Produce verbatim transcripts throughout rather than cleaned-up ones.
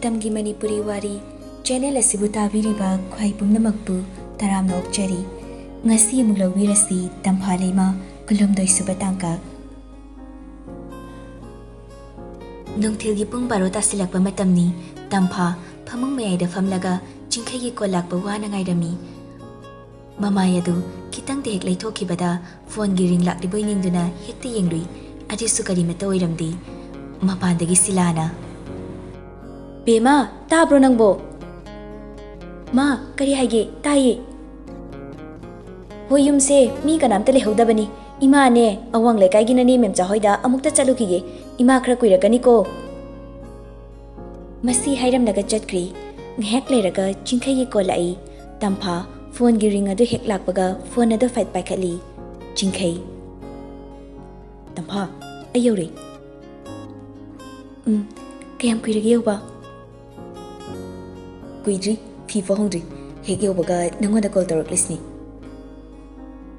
ꯃꯇꯝꯒꯤ ꯃꯅꯤꯄꯨꯔꯤ ꯋꯥꯔꯤ ꯆꯦꯅꯦꯜ ꯑꯁꯤꯕꯨ ꯇꯥꯕꯤꯔꯤꯕ ꯈ꯭ꯋꯥꯏ ꯄꯨꯝꯅꯃꯛꯄꯨ ꯇꯔꯥꯝꯅ ꯑꯣꯛꯆꯔꯤ꯫ ꯉꯁꯤ ꯑꯃꯨꯛ ꯂꯧꯕꯤꯔꯁꯤ ꯇꯝꯐꯥ ꯂꯩꯃ ꯀꯨꯟꯍꯨꯝꯗꯣꯏ ꯁꯨꯕ ꯇꯥꯡꯀꯛ꯫ ꯅꯨꯡꯊꯤꯜꯒꯤ ꯄꯨꯡ ꯕꯥꯔꯣ ꯇꯥꯁꯤꯜꯂꯛꯄ ꯃꯇꯝꯅꯤ꯫ ꯇꯝꯐꯥ ꯐꯃꯨꯡ ꯃꯌꯥꯏꯗ ꯐꯝꯂꯒ ꯆꯤꯡꯈꯩꯒꯤ ꯀꯣꯜ ꯂꯥꯛꯄ ꯋꯥꯅ ꯉꯥꯏꯔꯝꯃꯤ꯫ ꯃꯃꯥꯏ ꯑꯗꯨ ꯈꯤꯇꯪꯗ ꯍꯦꯛ ꯂꯩꯊꯣꯛꯈꯤꯕꯗ ꯐꯣꯟꯒꯤ ꯔꯤꯡ ꯂꯥꯛꯂꯤꯕꯣꯏ ꯅꯤꯡꯗꯨꯅ ꯍꯦꯛꯇ ꯌꯦꯡꯂꯨꯏ꯫ ꯑꯗꯨꯁꯨ ꯀꯔꯤꯃꯠꯇ ꯑꯣꯏꯔꯝꯗꯦ꯫ ꯃꯄꯥꯟꯗꯒꯤ ꯁꯤꯂꯥꯅ, "ꯕꯦꯃꯥ, ꯇꯥꯕ꯭ꯔꯣ ꯅꯪꯕꯣ?" "ꯃꯥ, ꯀꯔꯤ ꯍꯥꯏꯒꯦ? ꯇꯥꯏꯌꯦ꯫" "ꯍꯣꯏ, ꯌꯨꯝꯁꯦ ꯃꯤ ꯀꯅꯥꯝꯇ ꯂꯩꯍꯧꯗꯕꯅꯤ꯫ ꯏꯃꯥꯅꯦ, ꯑꯋꯥꯡ ꯂꯩꯀꯥꯏꯒꯤ ꯅꯅꯦ ꯃꯦꯝꯆꯥ ꯍꯣꯏꯗ ꯑꯃꯨꯛꯇ ꯆꯠꯂꯨꯈꯤꯒꯦ꯫ ꯏꯃꯥ ꯈꯔ ꯀꯨꯏꯔꯛꯀꯅꯤꯀꯣ꯫" ꯃꯁꯤ ꯍꯥꯏꯔꯝꯂꯒ ꯆꯠꯈ꯭ꯔꯦ꯫ ꯉꯥꯏꯍꯥꯛ ꯂꯩꯔꯒ ꯆꯤꯡꯈꯩꯒꯤ ꯀꯣꯜ ꯂꯥꯛꯏ꯫ ꯇꯝꯐꯥ ꯐꯣꯟꯒꯤ ꯔꯤꯡ ꯑꯗꯨ ꯍꯦꯛ ꯂꯥꯛꯄꯒ ꯐꯣꯟ ꯑꯗꯨ ꯐꯠ ꯄꯥꯏꯈꯠꯂꯤ꯫ ꯆꯤꯡꯈꯩ꯫ "ꯇꯝꯐꯥ, ꯑꯩ ꯌꯧꯔꯦ꯫" "ꯎꯝ, ꯀꯌꯥꯝ ꯀꯨꯏꯔꯒꯦ ꯌꯧꯕ?" "ꯀꯨꯏꯗ꯭ꯔꯤ, ꯐꯤ ꯐꯥꯎꯍꯣꯡꯗ꯭ꯔꯤ꯫ ꯍꯦꯛ ꯌꯧꯕꯒ ꯅꯪꯉꯣꯟꯗ ꯀꯣꯜ ꯇꯧꯔꯛꯂꯤꯁꯤꯅꯤ꯫"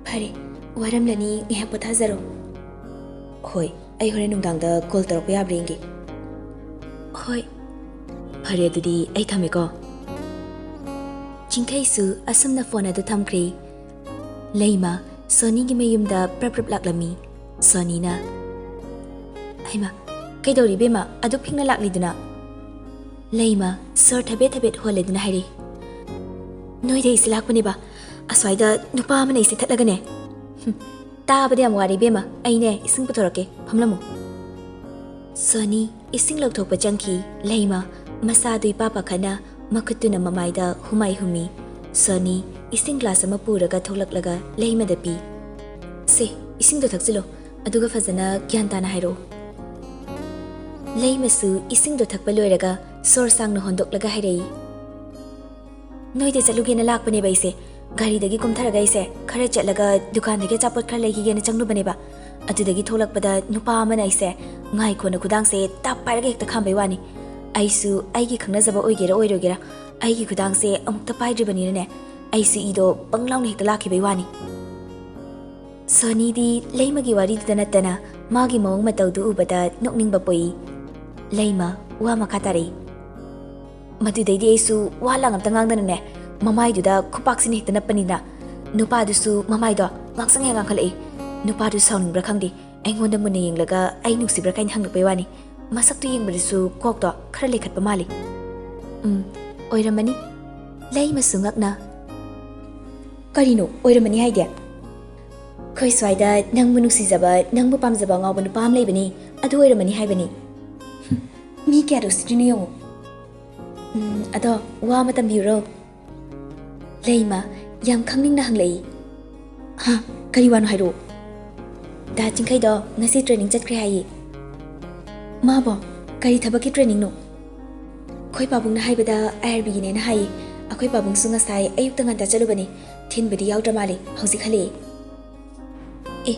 "ꯐꯔꯦ, ꯋꯥꯔꯝꯂꯅꯤ, ꯉꯥꯏꯍꯥꯛ ꯄꯣꯊꯥꯖꯔꯣ꯫" "ꯍꯣꯏ, ꯑꯩ ꯍꯣꯔꯦꯟ ꯅꯨꯡꯗꯥꯡꯗ ꯀꯣꯜ ꯇꯧꯔꯛꯄ ꯌꯥꯕ꯭ꯔꯥ ꯌꯦꯡꯒꯦ꯫" "ꯍꯣꯏ꯫" "ꯐꯔꯦ, ꯑꯗꯨꯗꯤ ꯑꯩ ꯊꯝꯃꯦꯀꯣ꯫" ꯆꯤꯡꯈꯩꯁꯨ ꯑꯁꯨꯝꯅ ꯐꯣꯟ ꯑꯗꯨ ꯊꯝꯈ꯭ꯔꯦ꯫ ꯂꯩꯃ ꯁꯣꯅꯤꯒꯤ ꯃꯌꯨꯝꯗ ꯄ꯭ꯔꯞ ꯄ꯭ꯔꯞ ꯂꯥꯛꯂꯝꯃꯤ꯫ ꯁꯣꯅꯤꯅ, "ꯍꯩꯃꯥ, ꯀꯩꯗꯧꯔꯤ ꯏꯕꯦꯝꯃ? ꯑꯗꯨꯛ ꯐꯤꯡꯅ ꯂꯥꯛꯂꯤꯗꯨꯅ?" ꯂꯩꯃ ꯁꯣꯔ ꯊꯕꯦꯠ ꯊꯕꯦꯠ ꯍꯣꯜꯂꯗꯨꯅ ꯍꯥꯏꯔꯛꯏ, "ꯅꯣꯏꯗ ꯑꯩꯁꯦ ꯂꯥꯛꯄꯅꯦꯕ꯫ ꯑꯁ꯭ꯋꯥꯏꯗ ꯅꯨꯄꯥ ꯑꯃꯅ ꯑꯩꯁꯦ ꯊꯠꯂꯒꯅꯦ꯫" "ꯍꯨꯝ, ꯇꯥꯕꯗ ꯌꯥꯝ ꯋꯥꯔꯦ ꯏꯕꯦꯝꯃ꯫ ꯑꯩꯅꯦ ꯏꯁꯤꯡ ꯄꯨꯊꯣꯔꯛꯀꯦ, ꯐꯝꯂꯝꯃꯨ꯫" ꯁꯣꯅꯤ ꯏꯁꯤꯡ ꯂꯧꯊꯣꯛꯄ ꯆꯪꯈꯤ꯫ ꯂꯩꯃ ꯃꯁꯥꯗꯨ ꯏꯄꯥ ꯄꯥꯈꯠꯅ ꯃꯈꯨꯠꯇꯨꯅ ꯃꯃꯥꯏꯗ ꯍꯨꯃꯥꯏ ꯍꯨꯝꯃꯤ꯫ ꯁꯣꯅꯤ ꯏꯁꯤꯡ ꯒ꯭ꯂꯥꯁ ꯑꯃ ꯄꯨꯔꯒ ꯊꯣꯛꯂꯛꯂꯒ ꯂꯩꯃꯗ ꯄꯤ꯫ "ꯁꯦ, ꯏꯁꯤꯡꯗꯣ ꯊꯛꯆꯤꯜꯂꯣ, ꯑꯗꯨꯒ ꯐꯖꯅ ꯒ꯭ꯌꯥꯟ ꯇꯥꯅ ꯍꯥꯏꯔꯛꯑꯣ꯫" ꯂꯩꯃꯁꯨ ꯏꯁꯤꯡꯗꯣ ꯊꯛꯄ ꯂꯣꯏꯔꯒ ꯁꯣꯔ ꯁꯥꯡꯅ ꯍꯣꯟꯗꯣꯛꯂꯒ ꯍꯥꯏꯔꯛꯏ, "ꯅꯣꯏꯗ ꯆꯠꯂꯨꯒꯦꯅ ꯂꯥꯛꯄꯅꯦꯕ ꯑꯩꯁꯦ꯫ ꯒꯥꯔꯤꯗꯒꯤ ꯀꯨꯝꯊꯔꯒ ꯑꯩꯁꯦ ꯈꯔ ꯆꯠꯂꯒ ꯗꯨꯀꯥꯟꯗꯒꯤ ꯑꯆꯥꯄꯣꯠ ꯈꯔ ꯂꯩꯈꯤꯒꯦꯅ ꯆꯪꯂꯨꯕꯅꯦꯕ꯫ ꯑꯗꯨꯗꯒꯤ ꯊꯣꯛꯂꯛꯄꯗ ꯅꯨꯄꯥ ꯑꯃꯅ ꯑꯩꯁꯦ ꯉꯥꯏꯈꯣꯅ ꯈꯨꯗꯥꯡꯁꯦ ꯇꯞ ꯄꯥꯏꯔꯒ ꯍꯦꯛꯇ ꯈꯥꯝꯕꯩ ꯋꯥꯅꯤ꯫ ꯑꯩꯁꯨ ꯑꯩꯒꯤ ꯈꯪꯅꯖꯕ ꯑꯣꯏꯒꯦꯔꯥ ꯑꯣꯏꯔꯣꯏꯒꯦꯔꯥ, ꯑꯩꯒꯤ ꯈꯨꯗꯥꯡꯁꯦ ꯑꯃꯨꯛꯇ ꯄꯥꯏꯗ꯭ꯔꯤꯕꯅꯤꯅꯅꯦ, ꯑꯩꯁꯨ ꯏꯗꯣ ꯕꯪ ꯂꯥꯎꯅ ꯍꯦꯛꯇ ꯂꯥꯛꯈꯤꯕꯩ ꯋꯥꯅꯤ꯫" ꯁꯣꯅꯤꯗꯤ ꯂꯩꯃꯒꯤ ꯋꯥꯔꯤꯗꯨꯗ ꯅꯠꯇꯅ ꯃꯥꯒꯤ ꯃꯑꯣꯡ ꯃꯇꯧꯗꯨ ꯎꯕꯗ ꯅꯣꯛꯅꯤꯡꯕ ꯄꯣꯛꯏ꯫ ꯂꯩꯃ ꯋꯥ ꯃꯈꯥ ꯇꯥꯔꯛꯏ꯫ ꯃꯗꯨꯗꯩꯗꯤ ꯑꯩꯁꯨ ꯋꯥ ꯂꯥꯡ ꯑꯝꯇ ꯉꯥꯡꯗꯅꯅꯦ, ꯃꯃꯥꯏꯗꯨꯗ ꯈꯨꯄꯥꯛꯁꯤꯅ ꯍꯦꯛꯇ ꯅꯞꯄꯅꯤꯅ, ꯅꯨꯄꯥꯗꯨꯁꯨ ꯃꯃꯥꯏꯗꯣ ꯉꯥꯡꯁꯪ ꯍꯦꯛ ꯉꯥꯡꯈꯠꯂꯛꯏ꯫ ꯅꯨꯄꯥꯗꯨ ꯁꯥꯎꯅꯤꯡꯕ꯭ꯔꯥ ꯈꯪꯗꯦ, ꯑꯩꯉꯣꯟꯗ ꯃꯨꯟꯅ ꯌꯦꯡꯂꯒ ꯑꯩ ꯅꯨꯡꯁꯤꯕ꯭ꯔꯥ ꯀꯥꯏꯅ ꯍꯪꯂꯛꯄꯩ ꯋꯥꯅꯤ꯫ ꯃꯁꯛꯇꯨ ꯌꯦꯡꯕꯗꯁꯨ ꯀꯣꯛꯇꯣ ꯈꯔ ꯂꯩꯈꯠꯄ ꯃꯥꯜꯂꯤ꯫ ꯎꯝ, ꯑꯣꯏꯔꯝꯃꯅꯤ꯫ ꯂꯩꯃꯁꯨ ꯉꯛꯅ, "ꯀꯔꯤꯅꯣ ꯑꯣꯏꯔꯝꯃꯅꯤ ꯍꯥꯏꯗꯤ?" "ꯑꯩꯈꯣꯏ ꯁ꯭ꯋꯥꯏꯗ ꯅꯪꯕꯨ ꯅꯨꯡꯁꯤꯖꯕ, ꯅꯪꯕꯨ ꯄꯥꯝꯖꯕ ꯑꯉꯥꯎꯕ ꯅꯨꯄꯥ ꯑꯃ ꯂꯩꯕꯅꯤ, ꯑꯗꯨ ꯑꯣꯏꯔꯝꯃꯅꯤ ꯍꯥꯏꯕꯅꯤ꯫" ꯍꯨꯝ, ꯃꯤ ꯀꯌꯥꯗ ꯎꯁꯤꯠꯇ꯭ꯔꯤꯅꯣ ꯌꯦꯡꯉꯨ꯫ "ꯎꯝ, ꯑꯗꯣ ꯋꯥ ꯑꯃ ꯇꯝꯕꯤꯌꯨꯔꯣ?" ꯂꯩꯃ ꯌꯥꯝ ꯈꯪꯅꯤꯡꯅ ꯍꯪꯂꯛꯏ꯫ "ꯍꯥ, ꯀꯔꯤ ꯋꯥꯅꯣ ꯍꯥꯏꯔꯛꯑꯣ꯫" "ꯗꯥ ꯆꯤꯡꯈꯩꯗꯣ ꯉꯁꯤ training ꯆꯠꯈ꯭ꯔꯦ ꯍꯥꯏꯌꯦ꯫" "ꯃꯥꯕꯣ? ꯀꯔꯤ ꯊꯕꯛꯀꯤ trainingꯅꯣ?" "ꯑꯩꯈꯣꯏ ꯄꯥꯕꯨꯡꯅ ꯍꯥꯏꯕꯗ IRBꯒꯤꯅꯦꯅ ꯍꯥꯏꯌꯦ꯫ ꯑꯩꯈꯣꯏ ꯄꯥꯕꯨꯡꯁꯨ ꯉꯁꯥꯏ ꯑꯌꯨꯛꯇ ꯉꯟꯇꯥ ꯆꯠꯂꯨꯕꯅꯤ꯫ ꯊꯤꯟꯕꯗꯤ ꯌꯥꯎꯗ꯭ꯔ ꯃꯥꯜꯂꯦ, ꯍꯧꯖꯤꯛ ꯍꯜꯂꯛꯑꯦ꯫" "ꯑꯦ,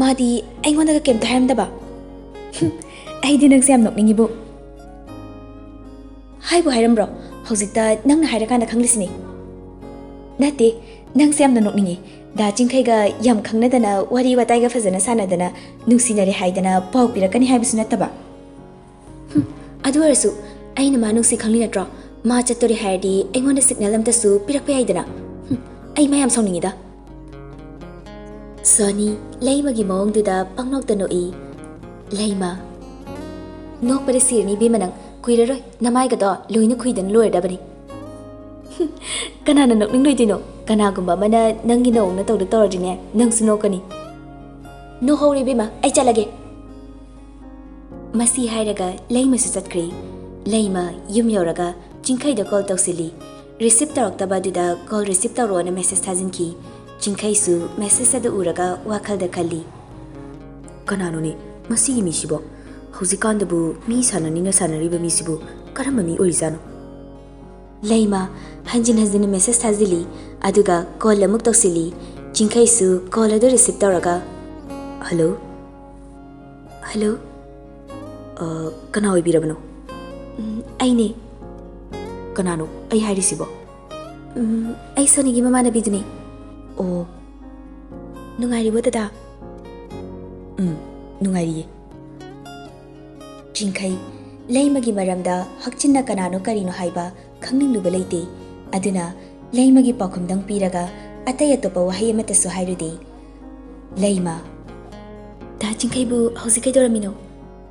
ꯃꯥꯗꯤ ꯑꯩꯉꯣꯟꯗꯒ ꯀꯩꯝꯇ ꯍꯥꯏꯔꯝꯗꯕ?" "ꯍꯨꯝ, ꯑꯩꯗꯤ ꯅꯪꯁꯦ ꯌꯥꯝ ꯅꯣꯛꯅꯤꯡꯉꯤꯕꯨ꯫ ꯍꯥꯏꯕꯨ ꯍꯥꯏꯔꯝꯕ꯭ꯔꯣ? ꯍꯧꯖꯤꯛꯇ ꯅꯪꯅ ꯍꯥꯏꯔꯀꯥꯟꯗ ꯈꯪꯂꯤꯁꯤꯅꯤ꯫" "ꯅꯠꯇꯦ, ꯅꯪꯁꯦ ꯌꯥꯝꯅ ꯅꯣꯛꯅꯤꯡꯉꯤ꯫ ꯗꯥ ꯆꯤꯡꯈꯩꯒ ꯌꯥꯝ ꯈꯪꯅꯗꯅ, ꯋꯥꯔꯤ ꯋꯥꯇꯥꯏꯒ ꯐꯖꯅ ꯁꯥꯟꯅꯗꯅ, ꯅꯨꯡꯁꯤꯅꯔꯦ ꯍꯥꯏꯗꯅ ꯄꯥꯎ ꯄꯤꯔꯛꯀꯅꯤ ꯍꯥꯏꯕꯁꯨ ꯅꯠꯇꯕ꯫" "ꯍꯨꯝ, ꯑꯗꯨ ꯑꯣꯏꯔꯁꯨ ꯑꯩꯅ ꯃꯥ ꯅꯨꯡꯁꯤ ꯈꯪꯂꯤ ꯅꯠꯇ꯭ꯔꯣ? ꯃꯥ ꯆꯠꯇꯣꯔꯦ ꯍꯥꯏꯔꯗꯤ ꯑꯩꯉꯣꯟꯗ signal ꯑꯝꯇꯁꯨ ꯄꯤꯔꯛꯄ ꯌꯥꯏꯗꯅ꯫ ꯍꯨꯝ, ꯑꯩ ꯃꯥ ꯌꯥꯝ ꯁꯥꯎꯅꯤꯡꯉꯤꯗ꯫" ꯁꯣꯅꯤ ꯂꯩꯃꯒꯤ ꯃꯑꯣꯡꯗꯨꯗ ꯄꯪꯅꯣꯛꯇ ꯅꯣꯛꯏ꯫ ꯂꯩꯃ, "ꯅꯣꯛꯄꯗ ꯁꯤꯔꯅꯤ ꯏꯕꯦꯝꯃ ꯅꯪ꯫ ꯀꯨꯏꯔꯔꯣꯏ ꯅꯃꯥꯏꯒꯗꯣ ꯂꯣꯏꯅ ꯈꯨꯏꯗꯅ ꯂꯣꯏꯔꯗꯕꯅꯤ꯫" "ꯍꯨꯝ, ꯀꯅꯥꯅ ꯅꯣꯛꯅꯤꯡꯂꯣꯏꯗꯣꯏꯅꯣ? ꯀꯅꯥꯒꯨꯝꯕ ꯑꯃꯅ ꯅꯪꯒꯤ ꯅꯧꯅ ꯇꯧꯗ ꯇꯧꯔꯗꯤꯅꯦ, ꯅꯪꯁꯨ ꯅꯣꯛꯀꯅꯤ꯫" "ꯅꯣꯛꯍꯧꯔꯦ ꯏꯕꯦꯝꯃ, ꯑꯩ ꯆꯠꯂꯒꯦ꯫" ꯃꯁꯤ ꯍꯥꯏꯔꯒ ꯂꯩꯃꯁꯨ ꯆꯠꯈ꯭ꯔꯦ꯫ ꯂꯩꯃ ꯌꯨꯝ ꯌꯧꯔꯒ ꯆꯤꯡꯈꯩꯗ call ꯇꯧꯁꯤꯜꯂꯤ꯫ Receive ꯇꯧꯔꯛꯇꯕ ꯑꯗꯨꯗ call receive ꯇꯧꯔꯛꯑꯣꯅ message ꯊꯥꯖꯤꯟꯈꯤ꯫ ꯆꯤꯡꯈꯩꯁꯨ message ꯑꯗꯨ ꯎꯔꯒ ꯋꯥꯈꯜꯗ ꯈꯜꯂꯤ, "ꯀꯅꯥꯅꯣꯅꯦ ꯃꯁꯤꯒꯤ ꯃꯤꯁꯤꯕꯣ? ꯍꯧꯖꯤꯛꯀꯥꯟꯗꯕꯨ ꯃꯤ ꯁꯥꯟꯅꯅꯤꯡꯅ ꯁꯥꯟꯅꯔꯤꯕ ꯃꯤꯁꯤꯕꯨ ꯀꯔꯝꯕ ꯃꯤ ꯑꯣꯏꯔꯤꯖꯥꯠꯅꯣ?" ꯂꯩꯃ ꯍꯟꯖꯤꯟ ꯍꯟꯖꯤꯟꯅ message ꯊꯥꯖꯤꯜꯂꯤ, ꯑꯗꯨꯒ call ꯑꯃꯨꯛ ꯇꯧꯁꯤꯜꯂꯤ꯫ ꯆꯤꯡꯈꯩꯁꯨ call ꯑꯗꯨ receive ꯇꯧꯔꯒ, "Hello? Hello? ꯑ, ꯀꯅꯥ ꯑꯣꯏꯕꯤꯔꯕꯅꯣ?" "ꯎꯝ, ꯑꯩꯅꯦ꯫" "ꯀꯅꯥꯅꯣ ꯑꯩ ꯍꯥꯏꯔꯤꯁꯤꯕꯣ?" "ꯎꯝ, ꯑꯩ ꯁꯣꯅꯤꯒꯤ ꯃꯃꯥꯟꯅꯕꯤꯗꯨꯅꯦ꯫" "ꯑꯣ, ꯅꯨꯡꯉꯥꯏꯔꯤꯕꯣ ꯗꯗꯥ?" "ꯎꯝ, ꯅꯨꯡꯉꯥꯏꯔꯤꯌꯦ꯫" ꯆꯤꯡꯈꯩ ꯂꯩꯃꯒꯤ ꯃꯔꯝꯗ ꯍꯛꯆꯤꯟꯅ ꯀꯅꯥꯅꯣ ꯀꯔꯤꯅꯣ ꯍꯥꯏꯕ ꯈꯪꯅꯤꯡꯂꯨꯕ ꯂꯩꯇꯦ꯫ ꯑꯗꯨꯅ ꯂꯩꯃꯒꯤ ꯄꯥꯎꯈꯨꯝꯗꯪ ꯄꯤꯔꯒ ꯑꯇꯩ ꯑꯇꯣꯞꯄ ꯋꯥꯍꯩ ꯑꯃꯠꯇꯁꯨ ꯍꯥꯏꯔꯨꯗꯦ꯫ ꯂꯩꯃ꯫ ꯗꯥ ꯆꯤꯡꯈꯩꯕꯨ ꯍꯧꯖꯤꯛ ꯀꯩꯗꯧꯔꯝꯃꯤꯅꯣ?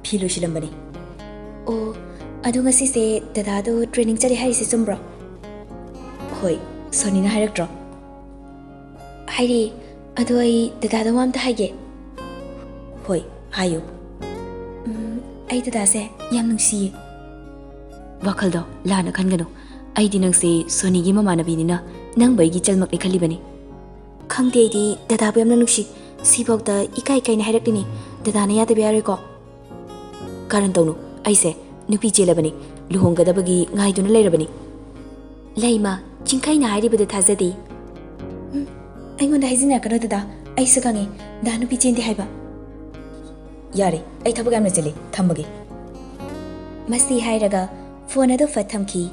ꯐꯤ ꯂꯣꯏꯁꯤꯜꯂꯝꯕꯅꯤ꯫ ꯑꯣ, ꯑꯗꯨ ꯉꯁꯤꯁꯦ ꯗꯗꯥꯗꯣ training ꯆꯠꯂꯦ ꯍꯥꯏꯔꯤꯁꯦ ꯆꯨꯝꯕ꯭ꯔꯣ? ꯍꯣꯏ, ꯁꯣꯅꯤꯅ ꯍꯥꯏꯔꯛꯇ꯭ꯔꯣ? ꯍꯥꯏꯔꯛꯑꯦ꯫ ꯑꯗꯣ ꯑꯩ ꯗꯗꯥꯗ ꯋꯥ ꯑꯝꯇ ꯍꯥꯏꯒꯦ꯫ ꯍꯣꯏ, ꯍꯥꯏꯌꯨ꯫ ꯎꯝ, ꯑꯩ ꯗꯗꯥꯁꯦ ꯌꯥꯝ ꯅꯨꯡꯁꯤꯌꯦ꯫ ꯋꯥꯈꯜꯗꯣ ꯂꯥꯟꯅ ꯈꯟꯒꯅꯨ꯫ ꯑꯩꯗꯤ ꯅꯪꯁꯦ ꯁꯣꯅꯤꯒꯤ ꯃꯃꯥꯟꯅꯕꯤꯅꯤꯅ ꯅꯪꯕꯨ ꯑꯩꯒꯤ ꯏꯆꯜꯃꯛꯅꯤ ꯈꯜꯂꯤꯕꯅꯤ꯫ ꯈꯪꯗꯦ, ꯑꯩꯗꯤ ꯗꯗꯥꯕꯨ ꯌꯥꯝꯅ ꯅꯨꯡꯁꯤ꯫ ꯁꯤꯐꯥꯎꯗ ꯏꯀꯥꯏ ꯏꯀꯥꯏꯅ ꯍꯥꯏꯔꯛꯂꯤꯅꯤ꯫ ꯗꯗꯥꯅ ꯌꯥꯗꯕ ꯌꯥꯔꯣꯏꯀꯣ? ꯀꯥꯔꯟ ꯇꯧꯅꯨ꯫ ꯑꯩꯁꯦ ꯅꯨꯄꯤ ꯆꯦꯜꯂꯕꯅꯤ꯫ ꯂꯨꯍꯣꯡꯒꯗꯕꯒꯤ ꯉꯥꯏꯗꯨꯅ ꯂꯩꯔꯕꯅꯤ꯫ ꯂꯩꯃ, ꯆꯤꯡꯈꯩꯅ ꯍꯥꯏꯔꯤꯕꯗꯨ ꯊꯥꯖꯗꯦ꯫ ꯎꯝ, ꯑꯩꯉꯣꯟꯗ ꯍꯥꯏꯖꯤꯟꯅꯔꯛꯀꯅꯨ ꯗꯗꯥ꯫ ꯑꯩꯁꯨ ꯈꯪꯉꯦ ꯗꯥ ꯅꯨꯄꯤ ꯆꯦꯟꯗꯦ ꯍꯥꯏꯕ꯫ ꯌꯥꯔꯦ, ꯑꯩ ꯊꯕꯛ ꯌꯥꯝꯅ ꯆꯤꯜꯂꯤ, ꯊꯝꯃꯒꯦ꯫ ꯃꯁꯤ ꯍꯥꯏꯔꯒ ꯐꯣꯟ ꯑꯗꯨ ꯐꯠ ꯊꯝꯈꯤ꯫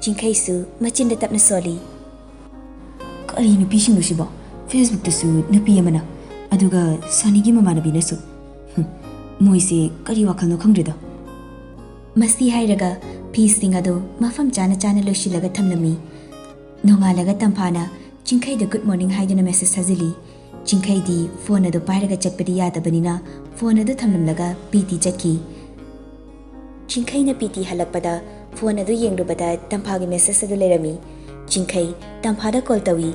ꯆꯤꯡꯈꯩꯁꯨ ꯃꯆꯤꯟꯗ ꯇꯞꯅ ꯁꯣꯜꯂꯤ꯫ ꯀꯔꯤ ꯅꯨꯄꯤꯁꯤꯡꯅꯣ ꯁꯤꯕꯣ? Facebookꯇꯁꯨ ꯅꯨꯄꯤ ꯑꯃꯅ, ꯑꯗꯨꯒ ꯁꯣꯅꯤꯒꯤ ꯃꯃꯥꯟꯅꯕꯤꯅꯁꯨ꯫ ꯍꯨꯝ, ꯃꯣꯏꯁꯦ ꯀꯔꯤ ꯋꯥꯈꯜꯅꯣ ꯈꯪꯗ꯭ꯔꯦꯗ꯫ ꯃꯁꯤ ꯍꯥꯏꯔꯒ ꯐꯤꯁꯤꯡ ꯑꯗꯨ ꯃꯐꯝ ꯆꯥꯅ ꯆꯥꯅ ꯂꯣꯏꯁꯤꯜꯂꯒ ꯊꯝꯂꯝꯃꯤ꯫ ꯅꯣꯡꯉꯥꯜꯂꯒ ꯇꯝꯐꯥꯅ ꯆꯤꯡꯈꯩꯗ good morning ꯍꯥꯏꯗꯨꯅ message ꯊꯥꯖꯤꯜꯂꯤ꯫ ꯆꯤꯡꯈꯩꯗꯤ ꯐꯣꯟ ꯑꯗꯨ ꯄꯥꯏꯔꯒ ꯆꯠꯄꯗꯤ ꯌꯥꯗꯕꯅꯤꯅ ꯐꯣꯟ ꯑꯗꯨ ꯊꯝꯂꯝꯂꯒ ꯄꯤ ꯇꯤ ꯆꯠꯈꯤ꯫ ꯆꯤꯡꯈꯩꯅ ꯄꯤ ꯇꯤ ꯍꯜꯂꯛꯄꯗ ꯐꯣꯟ ꯑꯗꯨ ꯌꯦꯡꯂꯨꯕꯗ ꯇꯝꯐꯥꯒꯤ message ꯑꯗꯨ ꯂꯩꯔꯝꯃꯤ꯫ ꯆꯤꯡꯈꯩ ꯇꯝꯐꯥꯗ call ꯇꯧꯏ꯫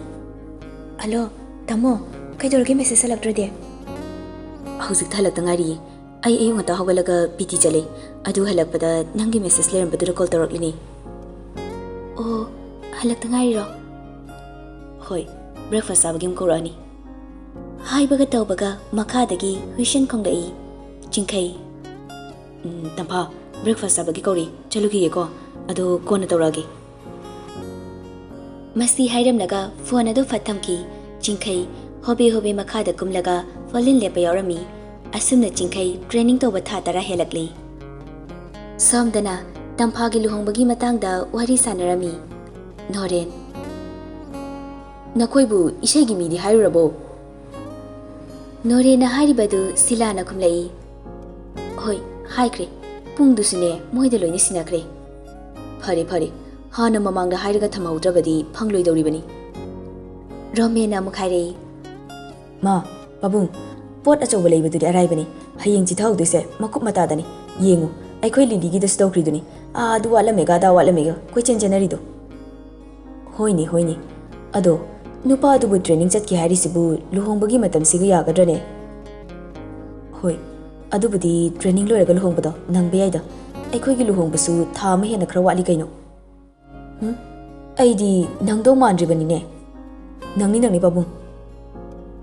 "ꯍꯜꯂꯣ, ꯇꯥꯃꯣ, ꯀꯩꯗꯧꯔꯒꯦ message ꯍꯜꯂꯛꯇ꯭ꯔꯗꯤ?" "ꯍꯧꯖꯤꯛꯇ ꯍꯜꯂꯛꯇ ꯉꯥꯏꯔꯤꯌꯦ꯫ ꯑꯩ ꯑꯌꯨꯛ ꯉꯟꯇꯥ ꯍꯧꯒꯠꯂꯒ ꯄꯤ ꯇꯤ ꯆꯠꯂꯦ꯫ ꯑꯗꯨ ꯍꯜꯂꯛꯄꯗ ꯅꯪꯒꯤ message ꯂꯩꯔꯝꯕꯗꯨꯗ call ꯇꯧꯔꯛꯂꯤꯅꯦ꯫" "ꯑꯣ, ꯍꯜꯂꯛꯇ ꯉꯥꯏꯔꯤꯔꯣ?" "ꯍꯣꯏ, breakfast ꯆꯥꯕꯒꯤ ꯑꯃꯨꯛ ꯀꯧꯔꯛꯑꯅꯤ꯫" ꯍꯥꯏꯕꯒ ꯇꯧꯕꯒ ꯃꯈꯥꯗꯒꯤ ꯍꯨꯏꯁꯟ ꯈꯣꯡꯂꯛꯏ꯫ ꯆꯤꯡꯈꯩ, "ꯎꯝ, ꯇꯝꯐꯥ, breakfast ꯆꯥꯕꯒꯤ ꯀꯧꯔꯤ, ꯆꯠꯂꯨꯈꯤꯒꯦꯀꯣ, ꯑꯗꯣ ꯀꯣꯟꯅ ꯇꯧꯔꯛꯑꯒꯦ꯫" ꯃꯁꯤ ꯍꯥꯏꯔꯝꯂꯒ ꯐꯣꯟ ꯑꯗꯨ ꯐꯠ ꯊꯝꯈꯤ꯫ ꯆꯤꯡꯈꯩ ꯍꯣꯕꯦ ꯍꯣꯕꯦ ꯃꯈꯥꯗ ꯀꯨꯝꯂꯒ ꯐꯣꯂꯤꯟ ꯂꯦꯞꯄ ꯌꯥꯎꯔꯝꯃꯤ꯫ ꯑꯁꯨꯝꯅ ꯆꯤꯡꯈꯩ training ꯇꯧꯕ ꯊꯥ ꯇꯔꯥ ꯍꯦꯜꯂꯛꯂꯤ꯫ ꯁꯣꯝꯗꯅ ꯇꯝꯐꯥꯒꯤ ꯂꯨꯍꯣꯡꯕꯒꯤ ꯃꯇꯥꯡꯗ ꯋꯥꯔꯤ ꯁꯥꯟꯅꯔꯝꯃꯤ꯫ ꯅꯣꯔꯦꯟ, "ꯅꯈꯣꯏꯕꯨ ꯏꯁꯩꯒꯤ ꯃꯤꯗꯤ ꯍꯥꯏꯔꯨꯔꯕꯣ?" ꯅꯣꯔꯦꯟꯅ ꯍꯥꯏꯔꯤꯕꯗꯨ ꯁꯤꯂꯥꯅ ꯈꯨꯝꯂꯛꯏ꯫ "ꯍꯣꯏ, ꯍꯥꯏꯈ꯭ꯔꯦ꯫ ꯏꯃꯨꯡꯗꯨꯁꯨꯅꯦ, ꯃꯣꯏꯗ ꯂꯣꯏꯅ ꯁꯤꯟꯅꯈ꯭ꯔꯦ꯫ ꯐꯔꯦ, ꯐꯔꯦ, ꯍꯥꯟꯅ ꯃꯃꯥꯡꯗ ꯍꯥꯏꯔꯒ ꯊꯝꯍꯧꯗ꯭ꯔꯕꯗꯤ ꯐꯪꯂꯣꯏꯗꯧꯔꯤꯕꯅꯤ꯫ ꯔꯣꯃꯦꯟꯅ ꯑꯃꯨꯛ ꯍꯥꯏꯔꯛꯏ, "ꯃꯥ, ꯄꯥꯕꯨꯡ, ꯄꯣꯠ ꯑꯆꯧꯕ ꯂꯩꯕꯗꯨꯗꯤ ꯑꯔꯥꯏꯕꯅꯤ꯫ ꯍꯌꯦꯡ ꯆꯤꯊꯍꯧꯗꯣꯏꯁꯦ ꯃꯀꯨꯞ ꯃꯇꯥꯗꯅꯤ꯫ ꯌꯦꯡꯉꯨ, ꯑꯩꯈꯣꯏ ꯂꯤꯂꯤꯒꯤꯗꯁꯨ ꯇꯧꯈ꯭ꯔꯤꯗꯨꯅꯤ꯫ ꯑꯥ, ꯑꯗꯨ ꯋꯥꯠꯂꯝꯃꯦꯒ, ꯑꯗꯥ ꯋꯥꯠꯂꯝꯃꯦꯒ ꯀꯣꯏꯆꯦꯟ ꯆꯦꯟꯅꯔꯤꯗꯣ꯫" "ꯍꯣꯏꯅꯦ, ꯍꯣꯏꯅꯦ꯫ ꯑꯗꯣ, ꯅꯨꯄꯥꯗꯨꯕꯨ training ꯆꯠꯈꯤ ꯍꯥꯏꯔꯤꯁꯤꯕꯨ ꯂꯨꯍꯣꯡꯕꯒꯤ ꯃꯇꯝꯁꯤꯒ ꯌꯥꯒꯗ꯭ꯔꯅꯦ?" "ꯍꯣꯏ, ꯑꯗꯨꯕꯨꯗꯤ training ꯂꯣꯏꯔꯒ ꯂꯨꯍꯣꯡꯕꯗꯣ ꯅꯪꯕ ꯌꯥꯏꯗ꯫ ꯑꯩꯈꯣꯏꯒꯤ ꯂꯨꯍꯣꯡꯕꯁꯨ ꯊꯥ ꯑꯃ ꯍꯦꯟꯅ ꯈꯔ ꯋꯥꯠꯂꯤ ꯀꯩꯅꯣ꯫" "ꯍꯨꯝ? ꯑꯩꯗꯤ ꯅꯪꯗꯧ ꯃꯥꯟꯗ꯭ꯔꯤꯕꯅꯤꯅꯦ꯫" "ꯅꯪꯅꯤ, ꯅꯪꯅꯤ, ꯄꯥꯕꯨꯡ꯫"